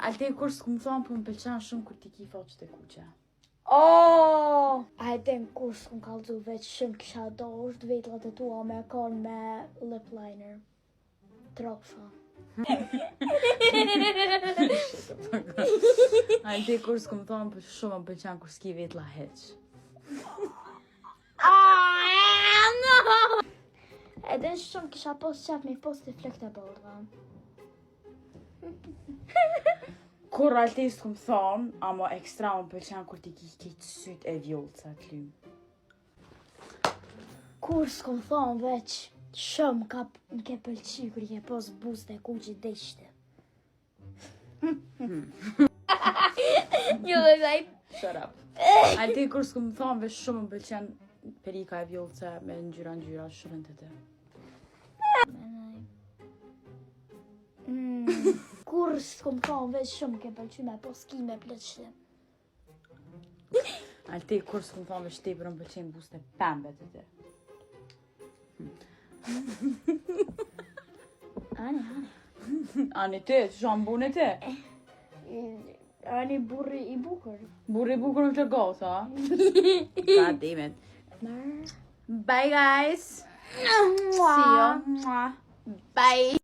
Alti kur s'kum thonë, po më pëlqen shumë kur ti ki faqet e kuqe. Oh! A e din kur s'kum kallzu veç shumë kisha dosht vetllat e tua me kon me lip liner. Trosha. Alti kur s'kum thonë, po shumë më pëlqen kur s'ki vetlla hiç. Ah, no! E din shumë kisha pos qef me pos të flokët e bardha. Kur Alti s'kum thonë, ama ekstra më pëlqen kur ti ki krejt syt e vjollca të lym. Kur s'kum thonë veç shumë ka më ke pëlqy kur i ke pos buzët e kuqe deshte. You look like Shut up. Alti kur s'kum thonë, veç shumë më pëlqen perika e vjollce me ngjyra ngjyra shumë të të. Mm. Kur s'kum thonë veç shumë ke pëlqy me pos ki me plëqë. Alti kur s'kum thonë, veç tepër më pëlqen buzët e pembe të të. Ani, ani. Ani ti, që më bune ti? Ani burri i bukur. Burri i bukur në të goca, a? God damn it. Bye guys. See you. Bye.